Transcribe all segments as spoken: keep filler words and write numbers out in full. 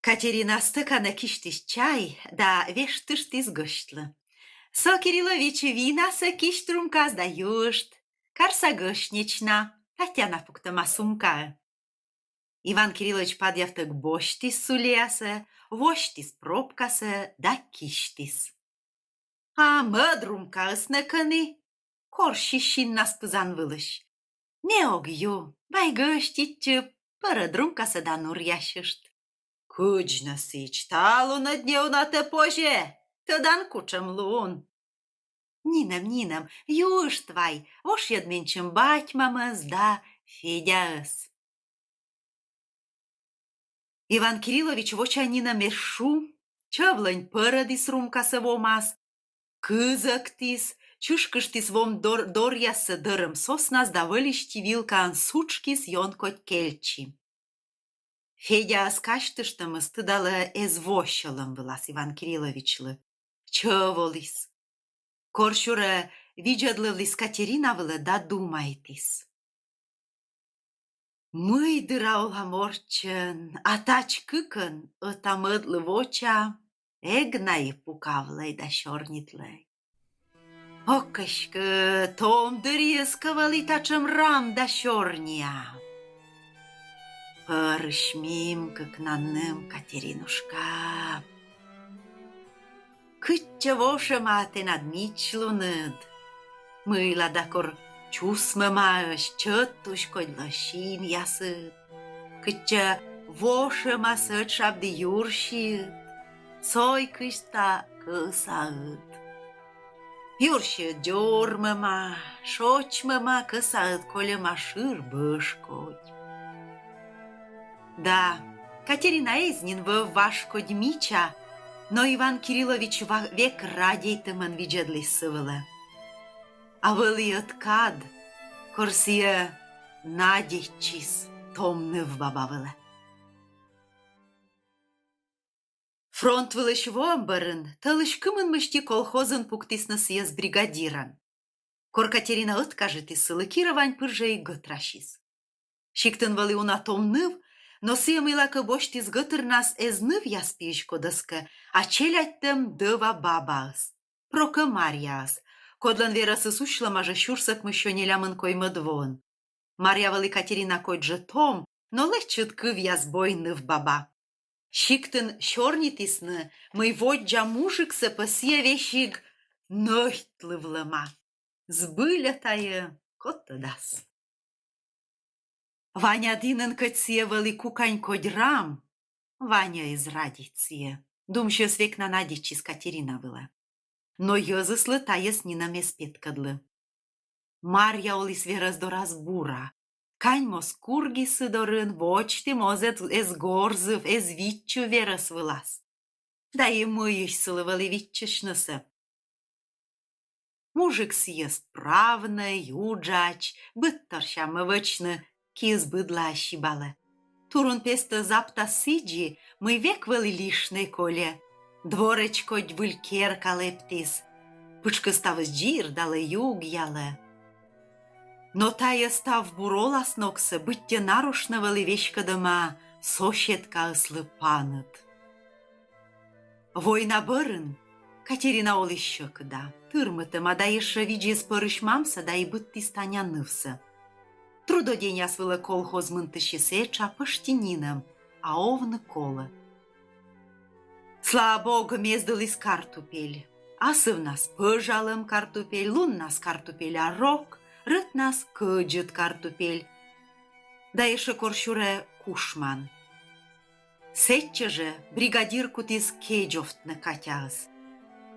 Катерина стӧканӧ кисьтіс чай да вештыштіс гӧсьтлы. Со, Кириллович, винасӧ кисьт румкаас да юышт. Карса гӧснеч на, Татьяна пуктӧма сумкаӧ. Иван Кириллович падъявтӧг босьтіс сулеясӧ, восьтіс пробкасӧ да кисьтіс. А мӧд румкаыс нӧ кӧні? Корсис синнас пызан вылысь. Ме ог ю, вай гӧститчы, пӧрӧд румкасӧ да нуръясьышт. Кыдз нӧ сідз, талун ӧд неуна тэ позьӧ, тӧдан, кутшӧм лун. Нинӧм, нинӧм, юышт вай, вошйӧд менсьым бать-мамӧс да Федяӧс. Иван Кириллович воча нинӧм эз шу, чӧв-лӧнь пӧрӧдіс румкасӧ вомас, кызӧктіс, чышкыштіс вом дор-, доръяссӧ дӧрӧм соснас да вӧлисти вилкаӧн сутшкис ён кодь кельчи. Федяӧс казьтыштӧмыс, тыдалӧ, эз во сьӧлӧм вылас Иван Кирилловичлы. Чӧв оліс. Корсюрӧ видзӧдлывліс Катерина вылӧ да думайтіс: мый дыра олам орччӧн, а тадз кыкӧн ӧта-мӧдлы воча, эг на и пукавлӧй да сёрнитлӧй. Ок, эськӧ, том дырйиыс кӧ вӧлі татшӧм рам да сёрниа. Пӧрысьмим кыкнанным, Катеринушка. Кытчӧ вошӧма тэнад мичлуныд? Мыйла да кор чусмӧмаӧсь, чӧд тусь кодь лӧз синъясыд. Кытчӧ вошӧма сӧдз шабді юрсиыд, сой кызьта кӧсаыд. Юрсиыд дзормӧма, шочмӧма, кӧсаыд кольӧма шыр бӧж кодь. Да, Катерина эз нин вӧв важ кодь мича, но Иван Кириллович ва-, век радейтӧмӧн видзӧдліс сы вылӧ. А вӧлі ӧткад, кор сійӧ надейтчис том нывбаба вылӧ. Фронт вылысь воӧм бӧрын тӧлысь кымын мысти колхозын пуктісны сійӧс бригадирӧн. Кор Катерина ӧткажитіс сылы, Кирӧ Вань пыр жӧ и гӧтрасис. Сиктын вӧлі уна том ныв, но сійӧ мыйлакӧ босьтіс гӧтырнас эз нывъяс пиысь кодӧскӧ, а челядьтӧм дӧва бабаӧс, Прокӧ Марьяӧс, кодлӧн верӧсыс усьлӧма жӧ сюрс ӧкмыссё нелямын коймӧд воын. Марья вӧлі Катерина кодь жӧ том, но лэчыд кывъяс бой нывбаба. Сиктын сёрнитісны, мый воддза мужиксӧ пӧ сійӧ весиг нӧйтлывлӧма. Збыль-ӧ тайӧ, код тӧдас. Ваня дінын кӧть сійӧ вӧлі кукань кодь рам, Ваня эз радейт сійӧс, думсьыс век на надейтчис Катерина вылӧ. Но йӧзыслы тайӧс нинӧм эз петкӧдлы. Марья оліс верӧс дорас бура. Кань моз кургис сы дорын, водзті моз эз, эз горзыв, эз виччыв верӧс вылас. Да и мыйысь сылы вӧлі виччысьнысӧ? Мужик сійӧ справнӧй, уджач, быдтор сяммӧ вӧчны, киыс быдлаӧ сибалӧ. Турун-пестӧ заптас сідзи, мый век вӧлі лишнӧй кольӧ. Двореч кодь выль керка лэптіс. Пытшкы ставыс дзирдалӧ, югъялӧ. Но тайӧ став бур оласногсӧ быттьӧ нарошнӧ вӧлі веськӧдӧма соседкаыслы паныд. Война бӧрын Катерина оліс сьӧкыда, тырмытӧма да ещӧ видзис пӧрысь мамсӧ да и быдтіс Таня нывсӧ. Трудоденьяс вылӧ колхоз мынтысис этша, пӧшти нинӧм, а овны колӧ. Слабог, мездыліс картупель. Асывнас пӧжалӧм картупель, луннас картупеля рок, рытнас кӧдзыд картупель. Да ещӧ корсюрӧ кушман. Сэтчӧ жӧ бригадир кутіс кедзовтны Катяӧс.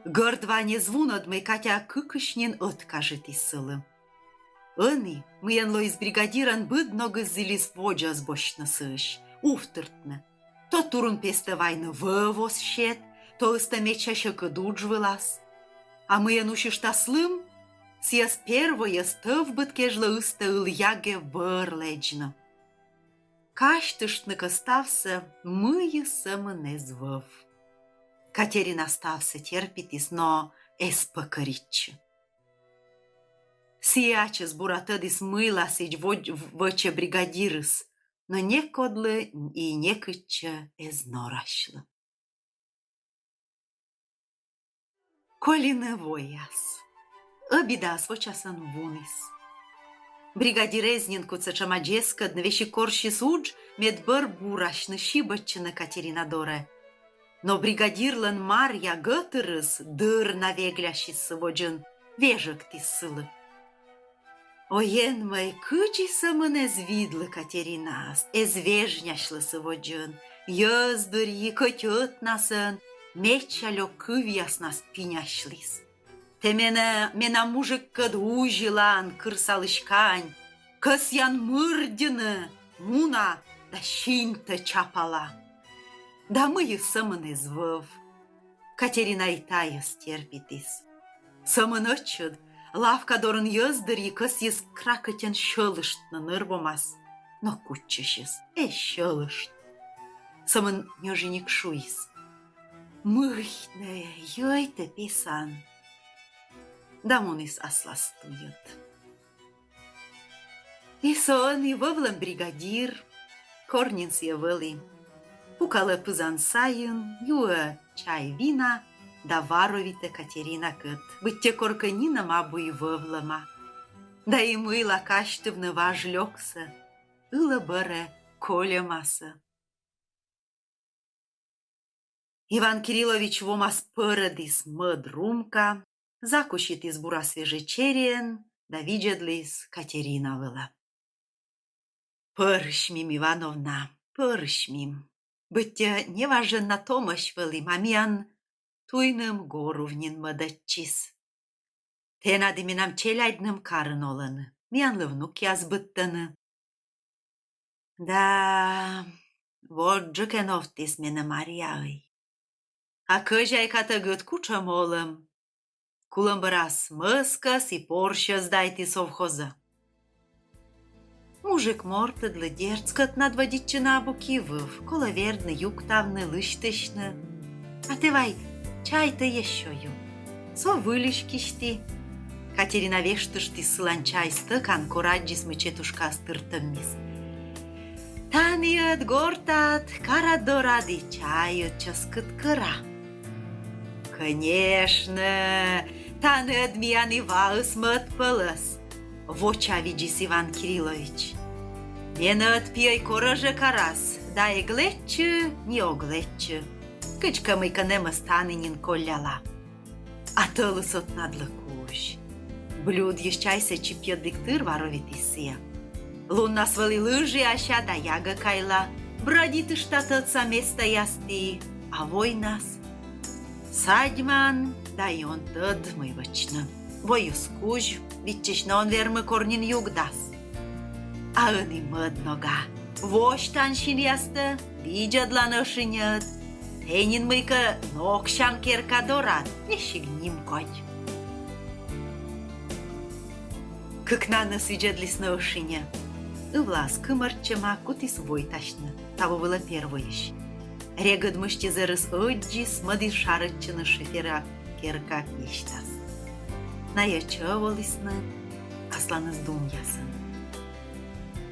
Гӧрд Вань эз вунӧд, мый Катя кыкысь нин ӧткажитіс сылы. Ӧні, мыйӧн лоис бригадирӧн, быд ногыс зілис водзӧс босьтны сыысь, увтыртны. То турун-пестӧ вайны вӧв оз сет, то ыстӧ медся сьӧкыд удж вылас. А мыйӧн усьыштас лым, сійӧс первойӧс тӧвбыд кежлӧ ыстӧ ылъягӧ вӧр лэдзны. Казьтыштны кӧ ставсӧ, мыйыс сӧмын эз вӧв. Катерина ставсӧ терпитіс, но эз пӧкӧритчы. Сійӧ ачыс бура тӧдіс, мыйла сідз вӧ-, вӧчӧ бригадирыс. но некодлы и некытчӧ эз норасьлы. Колины вояс. Ӧбидаас вочасӧн вуніс. Бригадир эз нин кут сэтшӧма дзескӧдны, весиг корсис удж, мед бӧр бурасьны, сибӧдчыны Катерина дорӧ. Но бригадирлӧн Марья гӧтырыс дыр на веглясис сы водзын, вежӧктіс сылы. О, Енмӧй, кыдзи сӧмын эз видлы Катеринаӧс, эз вежнясьлы сы водзын, йӧз дырйи, кӧть ӧтнасӧн, медся лёк кывъяснас пинясьліс. Тэ менӧ менам мужиккӧд узьлан, кырсалысь кань, кӧсъян мырддьыны, муна да синтӧ чапала. Да мыйыс сӧмын эз вӧв. Катерина и тайӧс терпитіс. Сӧмын ӧтчыд лавка дорын йӧз дырйи кӧсйис кракӧтьӧн сьӧлыштны ныр-вомас, но кутчысис, эз сьӧлышт. Сӧмын ньӧжйӧник шуис: «Мый нӧ, йӧйтӧ писан». Да муніс аслас туйӧд. И со ӧні вӧвлӧм бригадир, кор нин сійӧ вӧлі, пукалӧ пызан сайын, юӧ чай-вина да варовитӧ Катеринакӧд, быттьӧ коркӧ нинӧм абу и вӧвлӧма. Да и мыйла казьтывны важ лёксӧ, ылӧ бӧрӧ кольӧмасӧ. Иван Кириллович вомас пӧрӧдіс мӧд румка, закуситіс бура свежӧй чериӧн да видзӧдліс Катерина вылӧ. Пӧрысьмим, Ивановна, пӧрысьмим. Быттьӧ неважӧн на томӧсь вӧлім, а миян туйным горув нин мӧдӧдчис. Тэнад и менам челядьным карын олӧны, миянлы внукъяс быдтӧны. Да, водзджык эновтіс менӧ Марьяӧй. А кӧзяйкатӧгыд кутшӧм олӧм? Кулӧм бӧрас мӧскӧс и порсьӧс сдайті совхозӧ. Мужик мортыдлы, дерт, скӧтнад вӧдитчыны абу кивыв, колӧ вердны, юктавны, лысьтысьны. А тэ вай чайтӧ ещӧ ю. Со выльысь кисьті. Катерина вештыштіс сылань чай стӧкан, кор аддзис, мый четушкаыс тыртӧммис. Тані ӧд гортад, карад дорад и чайыд чӧскыд кӧра. Конечно, тані ӧд миян и ваыс мӧд пӧлӧс, вочавидзис Иван Кириллович. Менӧ ӧд пиӧй корӧ жӧ карас, да эг лэччы ни ог лэччы. Кыдзкӧ мыйкӧ нэмӧс тані нин колляла. А тӧлыс ӧтнадлы кузь. Блюдйысь чайсӧ чипйӧдлігтыр варовитіс сійӧ. Луннас вӧлі лыжиася да ягӧкайла, брӧдитышта тӧдса местаясті, а войнас садьман да и он тӧд, мый вӧчны. Войыс кузь, виччысьны он вермы, кор нин югдас. А ӧні мӧд нога. Восьтан синъястӧ, видзӧдлан ӧшиньӧд. Тэ нин мыйкӧ ноксян керка дорад, весиг нимкодь. Кыкнанныс видзӧдлісны ӧшиньӧ. Ывлаас кымӧртчӧма, кутіс войтасьны, таво вылӧ первойысь. Регыд мысти зэрыс ӧддзис, мӧдіс шарӧдчыны шифера керка песьтас. Найӧ чӧв олісны асланыс думъясӧн.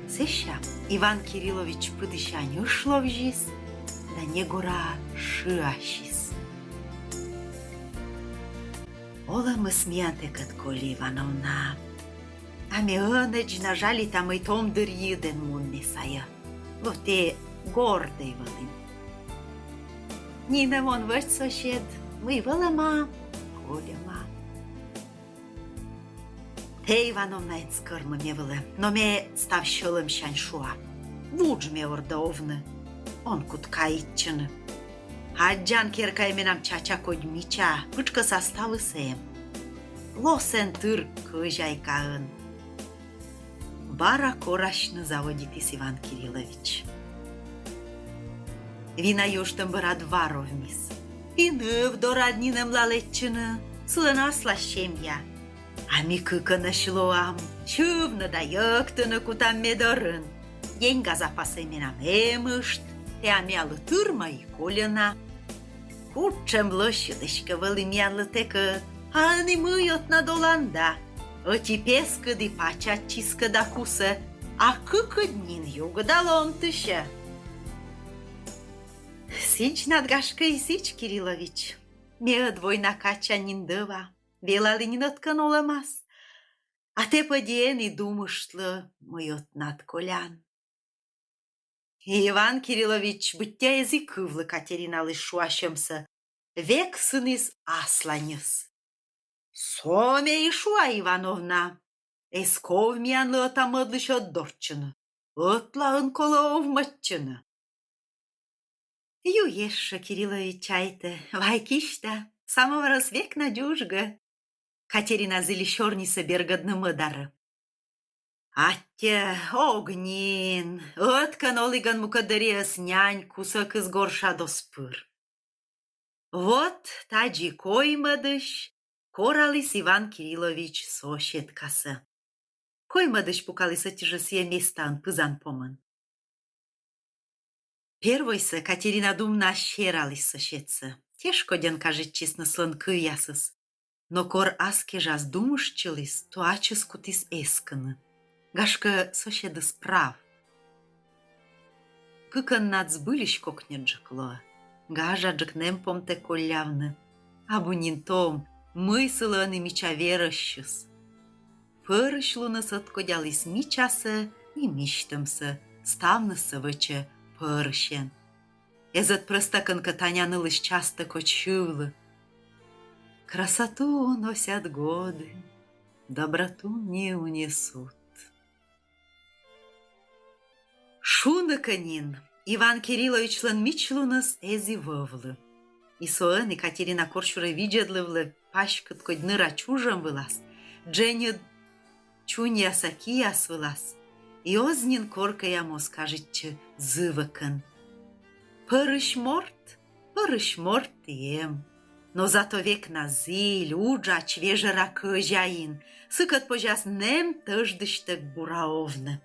Сэсся Иван Кириллович пыдісянь ышловзис да негора шыасис: «Олӧмыс миян тэкӧд коли, Ивановна. А ме ӧнӧдз на жалита, мый том дырйиыд эн мун ме сайӧ. Вот тэ гордӧй вӧлін. Нинӧм он вӧч, сосед, мый вӧлӧма, кольӧма. Тэ, Ивановна, эн скӧрмы ме вылӧ, но ме став сьӧлӧмсянь шуа: вудж ме ордӧ овны, он кут каитчыны. Аддзан, керкаӧй менам чача кодь мича, пытшкӧса ставыс эм. Ло сэн тыр кӧзяйкаӧн». Бара корасьны заводитіс Иван Кириллович. Вина юыштӧм бӧрад варовмис: «И ныв дорад нинӧмла лэччыны, сылӧн аслас семья. А ми кыкӧнӧсь лоам, сьывны да йӧктыны кутам ме дорын. Деньга запасӧй менам эмышт, тэ миянлы тырмӧ и кольӧ на. Кутшӧм лӧсьыд эськӧ вӧлі миянлы тэкӧд, а ӧні мый ӧтнад олан да. Ӧти пескыд и пачад чискӧ да кусӧ, А кыкыд нин югыда ломтысьӧ. Сідзнад, гашкӧ, и сідз, Кириллович. Ме ӧд война кадсянь нин дӧва, велалі нин ӧткӧн олӧмас. А тэ пӧди эн и думыштлы, мый ӧтнад колян. Иван Кириллович быттьӧ эз и кывлы Катериналысь шуасьӧмсӧ, век синіс асланьыс. Со ме и шуа, Ивановна, эз ков миянлы ӧта-мӧдлысь ӧтдортчыны, ӧтлаын колӧ овмӧдчыны. Ю ещӧ, Кириллович, чайтӧ, вай кисьта, самӧварыс век на дзужгӧ. Катерина зілис сёрнисӧ бергӧдны мӧдарӧ. Аттьӧ, ог нин, ӧткӧн олігӧн мукӧддырйиыс нянь кусӧкыс горшад оз пыр. Вот тадзи коймӧдысь кораліс Иван Кириллович соседкасӧ. Коймӧдысь пукаліс ӧти жӧ сійӧ местаын, пызан помын. Первойсӧ Катерина думнас сераліс соседсӧ. Тешкодьӧн кажитчисны сылӧн кывъясыс. Но кор ас кежас думыштчыліс, то ачыс кутіс эскыны. Гашкӧ, соседыс прав. Кыкӧннад збыльысь кокньӧджык лоӧ. Гажаджык нэм помтӧ коллявны. Абу нин том, мый сылы ӧні мича верӧссьыс. Пӧрысьлуныс ӧткодяліс мичасӧ и мисьтӧмсӧ, ставнысӧ вӧчӧ пӧрысьӧн. Эз ӧд прӧста, кӧнкӧ, Таня нылысь частӧ кодь сьывлы: «Красоту уносят годы, доброту не унесут». Шуны кӧ нин, Иван Кирилловичлӧн мичлуныс эз и вӧвлы. И со ӧні Катерина корсюрӧ видзӧдлывлӧ паськыд кодь ныра чужӧм вылас, дженьыд чуньяса кияс вылас, и оз нин коркӧя моз кажитчы зывӧкӧн. Пӧрысь морт, пӧрысь морт и эм. Но зато век на зіль, уджач, вежӧра кӧзяин, сыкӧд позяс нэм тӧждысьтӧг бура овны.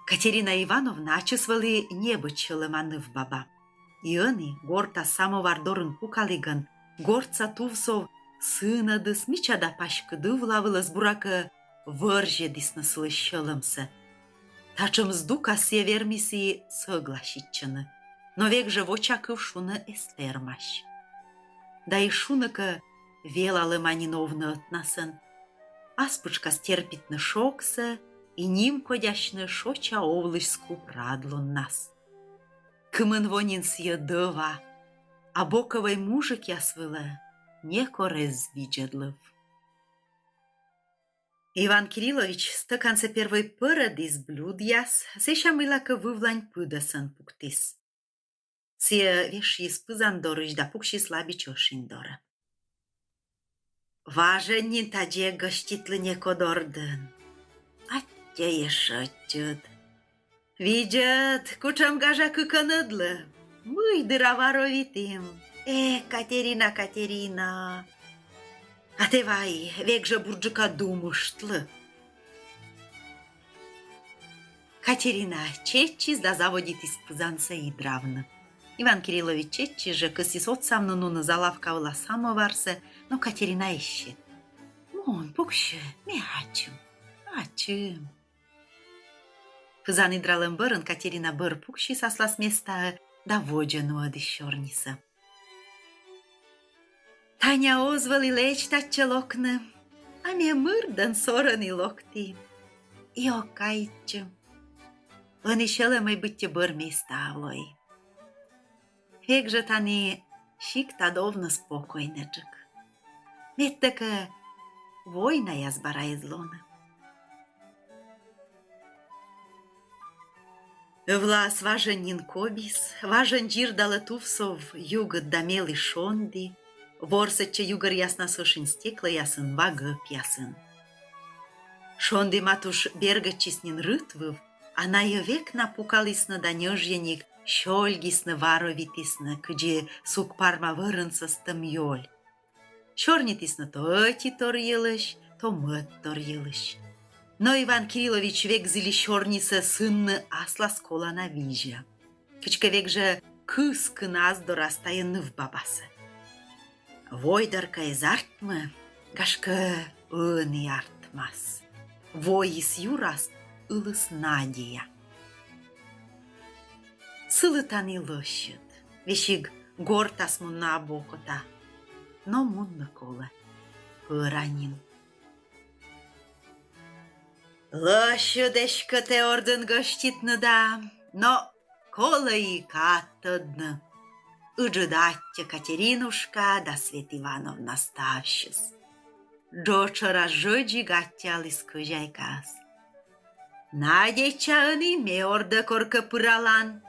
Катерина Ивановна ачыс вӧлі небыд сьӧлӧма нывбаба. И ӧні, гортас самӧвар дорын пукалігӧн, гортса тувсов сынӧдыс, мича да паськыд ывла вылыс, буракӧ, вӧрзьӧдісны сылысь сьӧлӧмсӧ. Татшӧм здукас сійӧ вермис и сӧгласитчыны, но век жӧ воча кыв шуны эз тэрмась. Да и шуны кӧ, велалӧма нин овны ӧтнасӧн. Ас пытшкас терпитны шогсӧ и нимкодясьны шоча овлысь скуп радлуннас. Кымын во нин сійӧ дӧва, а бокӧвӧй мужикъяс вылӧ некор эз видзӧдлыв. Иван Кириллович стӧкансӧ первой пӧрӧдіс блюдъяс, сэсся мыйлакӧ вывлань пыдӧсӧн пуктіс. Сійӧ вешйис пызан дорысь да пуксис лабич ӧшинь дорӧ. Важӧн нин тадзи эг гӧститлы некод ордын. Аттьӧ ещӧ ӧтчыд. Видзӧд, кутшӧм гажа кыкӧныдлы. Мый дыра варовитім. Э, Катерина, Катерина. А тэ вай век жӧ бурджыка думыштлы. Катерина чеччис да заводитіс пызансӧ идравны. Иван Кириллович чеччис жӧ, кӧсйис отсавны нуны залавка вылас самӧварсӧ, но Катерина эз сет. Мун, пуксьы, ме ачым, ачым. Пызан идралӧм бӧрын Катерина бӧр пуксис аслас местаӧ да водзӧ нуӧдіс сёрнисӧ. Таня оз вӧлі лэдз татчӧ локны, а ме мырдӧн сорӧн и локті. И ог каитчы. Ӧні сьӧлӧмӧй быттьӧ бӧр местаӧ лои. Век жӧ тані сиктад овны спокойнӧджык. Медтӧкӧ, войнаяс бара эз лоны. Ывлаас важӧн нин кобис, важӧн дзирдалӧ тувсов югыд да мелі шонді, ворсӧдчӧ югӧръяснас ӧшинь стеклӧясын, ва гӧпъясын. Шонді матуш бергӧдчис нин рытвыв, а найӧ век на пукалісны да ньӧжйӧник сёльгисны, варовитісны, кыдзи сук парма вӧрын сӧстӧм ёль. Сёрнитісны то ӧтитор йылысь, то мӧдтор йылысь. Но Иван Кириллович век зілис сёрнисӧ сынны аслас колана визьӧ. Кыдзкӧ век жӧ кыскыны ас дорас тайӧ нывбабасӧ. Вой дыр кӧ эз артмы, гашкӧ, ӧні артмас. Воис юрас, ылыс Надея. Сылы тані лӧсьыд, весиг гортас мунны абу окота, но мунны колӧ, пӧра нин. Лӧсьыд эськӧ тэ ордын гӧститны да, но колӧ и кад тӧдны. Ыджыд аттьӧ Катеринушка да Свет Ивановна ставсьыс. Джодж шӧрас жӧдзиг аттьӧаліс кӧзяйкаӧс. Надейтча ӧні ме ордӧ коркӧ пыралан.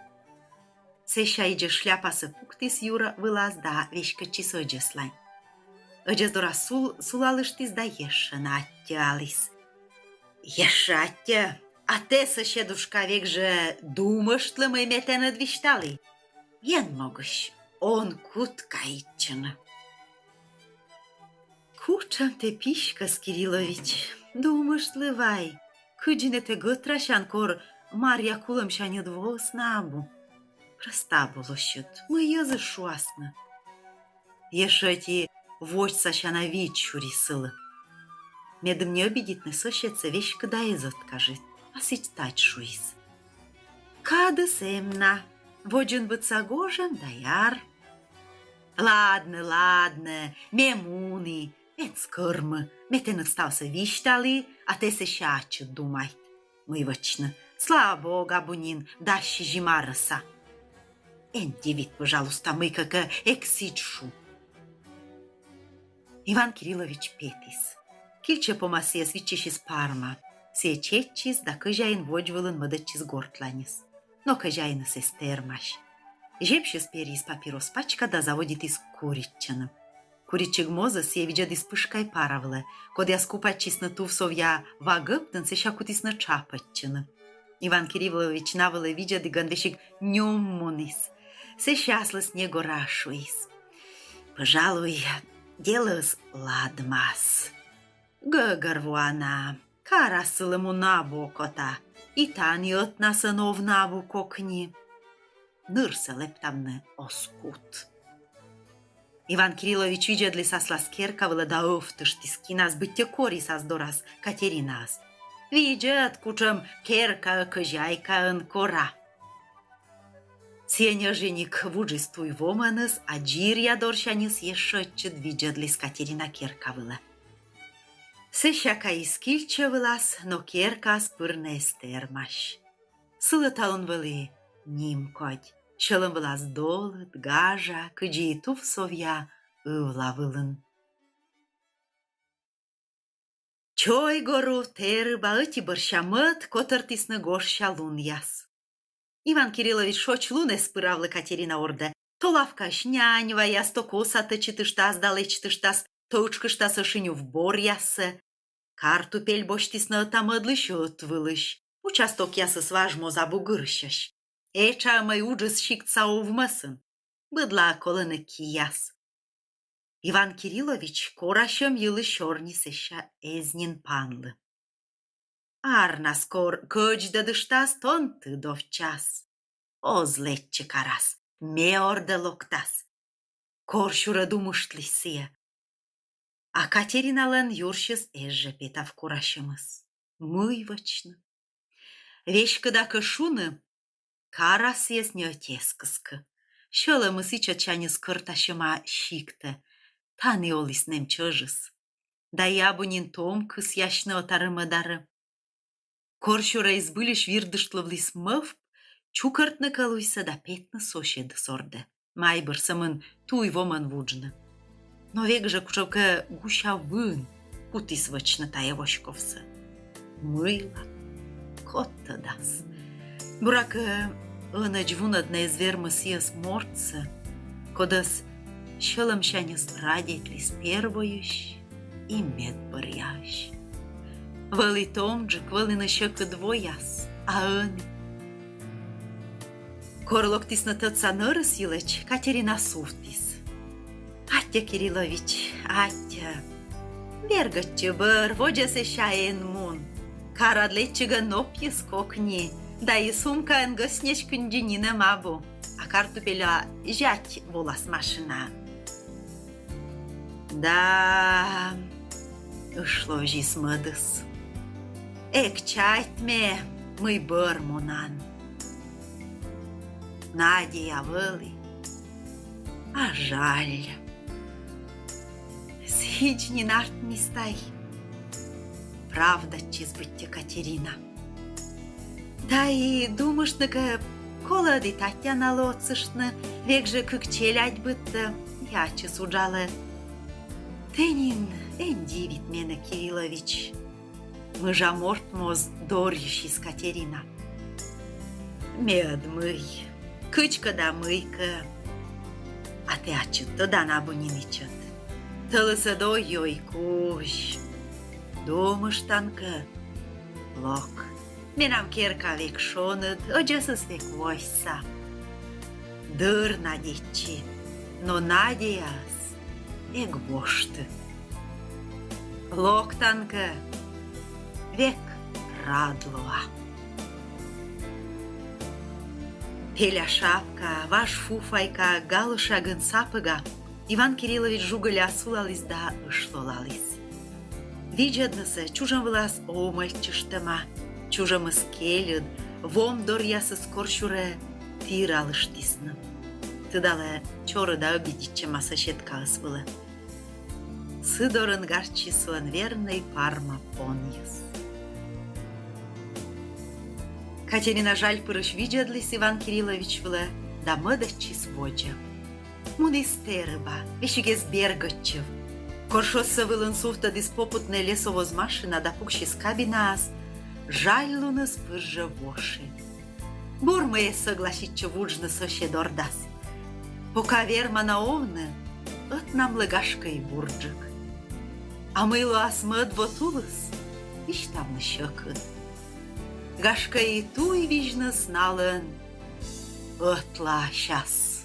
Сэсся идзӧс шляпасӧ пуктіс юр вылас да веськӧдчис ӧдзӧслань. Ӧдзӧс дорас сул-, сулалыштіс да ещӧ на аттьӧаліс. Ещӧ аттьӧ, а тэ, соседушка, век жӧ думыштлы, мый ме тэныд висьталі. Эн могысь, он кут каитчыны. Кутшӧм тэ писькӧс, Кириллович, думыштлы вай, кыдзи нӧ тэ гӧтрасян, кор Марья кулӧмсяньыд воыс на абу. Прӧста абу лӧсьыд, мый йӧзыс шуасны. Ещӧ ӧти водзсасяна виччысьӧ сылы. Медым не ӧбидитны соседсӧ, веськыда эз ӧткажит, а сідз-тадз шуис. Кадыс эм на, водзын быдса гожӧм да яр. Ладнӧ, ладнӧ, ме муні, эн скӧрмы, ме тэныд ставсӧ висьталі, а тэ сэсся ачыд думайт. Мый вӧчны, слава бог, абу нин дас сизим арӧса. Эн дивит, пожалуйста, мыйкӧ кӧ эг сідз шу. Иван Кириллович петіс. Кильчӧ помас сійӧс виччысис Парма. Сійӧ чеччис да кӧзяин водзвылын мӧдӧдчис гортланьыс. Но кӧзяиныс эз тэрмась. Зепсьыс перйис папирос пачка да заводитіс куритчыны. Куритчигмозыс сійӧ видзӧдіс пышкай пара вылӧ, кодъяс купайтчисны тувсовъя ва гӧптын, сэсся кутісны тшапӧдчыны. Иван Кириллович на вылӧ видзӧдігӧн весиг нюммуніс. Сэсся аслыс негораа шуис: «Пожалуй, делӧыс ладмас. Гӧгӧрвоана, карас сылы мунны абу окота, и тані ӧтнасӧн овны абу кокни. Нырсӧ лэптавны оз кут». Иван Кириллович видзӧдліс аслас керка вылӧ да ӧвтыштіс кинас, быттьӧ корис ас дорас Катеринаӧс. Видзӧд, кутшӧм керкаӧ кӧзяйкаӧн кора. Сійӧ ньӧжйӧник вуджис туй вомӧныс, а дзиръя дорсяньыс ещӧ ӧтчыд видзӧдліс Катерина керка вылӧ. Сэсся кайис кильчӧ вылас, но керкаас пырны эз тэрмась. Сылы талун вӧлі нимкодь, сьӧлӧм вылас долыд, гажа, кыдзи и тувсовъя ывла вылын. Чой горув тэрыба ӧти бӧрся мӧд котӧртісны гожся лунъяс. Иван Кириллович шоч лун эз пыравлы Катерина ордӧ. То лавкаысь нянь ваяс, то коса тӧчитыштас да лэчтыштас, то ытшкыштас ӧшинь ув боръяссӧ. Картупель босьтісны ӧта-мӧдлысь ӧтвылысь. Участокъясыс важ моз абу гырысьӧсь. Этша ӧмӧй уджыс сиктса овмӧсын. Быдлаӧ колӧны кияс. Иван Кириллович корасьӧм йылысь сёрни сэсся эз нин панлы. Арнас, кор кӧдздӧдыштас, тон тыдовтчас. Оз лэччы, карас, ме ордӧ локтас. Корсюрӧ думыштліс сійӧ. А Катериналӧн юрсьыс эз жӧ петав корасьӧмыс. Мый вӧчны? Веськыда кӧ шуны, карас сійӧс ньӧти эз кыскы. Сьӧлӧмыс ичӧтсяньыс кӧртасьӧма сиктӧ. Тані оліс нэм чӧжыс. Да и абу нин том кысъясьны ӧтарӧ-мӧдарӧ. Корсюрӧ и збыльысь вирдыштлывліс мӧвп чукӧртны кӧлуйсӧ да петны соседыс ордӧ. Майбыр, сӧмын туй вомӧн вуджны. Но век жӧ кутшӧмкӧ гуся вын кутіс вӧчны тайӧ воськовсӧ. Мыйла? Код тӧдас. Буракӧ, ӧнӧдз вунӧдны эз вермы сійӧс мортсӧ, кодӧс сьӧлӧмсяньыс радейтліс первойысь и медбӧръяысь. Вӧлі томджык, вӧліны сьӧкыд вояс, а ӧні. Кор локтісны тӧдса нӧрыс йылӧдз, Катерина сувтіс: «Аттьӧ, Кириллович, аттьӧ. Бергӧдчы бӧр, водзӧ сэсся эн мун. Карад лэччигӧн нопйыс кокни, да и сумкаын гӧснеч кындзи нинӧм абу, а картупеля зять волас машинаӧн». «Да, — ышловзис мӧдыс. Эг чайт ме, мый бӧр мунан. Надея вӧлі, а жаль. Сідз нин артмис тай. Правдайтчис быттьӧ Катерина. Да и думыштны кӧ, колӧ ӧд и Татьяналы отсыштны, век жӧ кык челядь быдтӧ, и ачыс уджалӧ. Тэ нин эн дивит менӧ, Кириллович. Мыжа морт моз дорйысис Катерина. Ме ӧд мый, кыдзкӧ да мыйкӧ. А тэ ачыд тӧдан абу нин ичӧт. Тӧлыс ӧд ой-ой кузь. Думыштан кӧ, лок. Менам керка век шоныд, ӧдзӧсыс век восьса. Дыр надейтчи, но надеяыс эг вошты. Локтан кӧ, век рад лоа. Пеля шапкаа, важ фуфайкаа, галошагӧн сапӧгӧн Иван Кириллович жугыльяс сулаліс да ышлолаліс. Видзӧднысӧ чужӧм вылас овмӧльтчыштӧма, чужӧмыс кельыд, вом доръясыс корсюрӧ тіралыштісны. Тыдалӧ, чорыда ӧбидитчӧма соседкаыс вылӧ. Сы дорын гартчис сылӧн вернӧй Парма понйыс. Катерина жальпырысь видзӧдліс Иван Кириллович вылӧ да мӧдӧдчис водзӧ. Муніс тэрыба, весиг эз бергӧдчыв. Кор шоссе вылын сувтӧдіс попутнӧй лесовоз машина да пуксис кабинаас, жальлуныс пыр жӧ воши. Бур, мый эз сӧгласитчы вуджны сосед ордас. Пока верма на овны, ӧтнамлы, гашкӧ, и бурджык. А мый лоас мӧд во тулыс, висьтавны сьӧкыд. Гашкӧ, и туйвизьныс налӧн ӧтлаасяс.